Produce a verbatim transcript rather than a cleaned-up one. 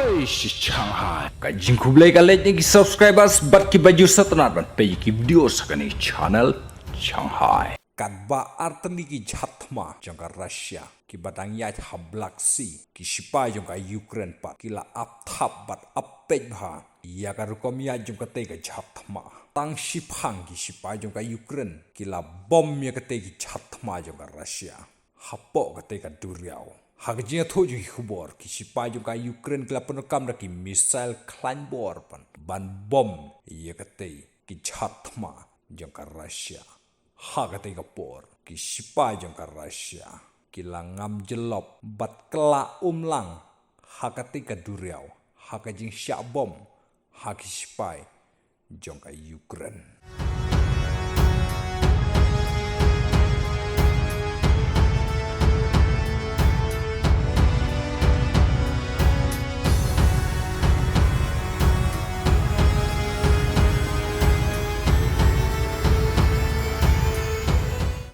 Oi, shi Shanghai. Ka jingkhublei ka leit ïa ki subscribers bad ki bajur satnat ban peit ïa ki video sa kane channel Shanghai. Katba artylli ki jhatthma jong ka Russia kiba dang ïaid ha Black Sea, ki shipai jong ka Ukraine pat ki la ap thap bad ap peit bha ïa ka rukom ïaid jong katei ka jhatthma. Tang shiphang ki shipai jong ka Ukraine ki la bom ïa katei ki jhatthma jong ka Russia hapoh katei ka duriaw. Ha ka jingïathuh jong ki khubor, ki shipai jong ka Ukraine ki la pyndonkam da ki missile khlaiñ bor ban, ban bom ïa katei ki jhatthma jong ka Russia. Ha katei ka por, ki shipai jong ka Russia ki la ngam jyllop bad kylla umlang ha katei ka duriaw ha ka jingshah bom ha ki shipai jong ka Ukraine.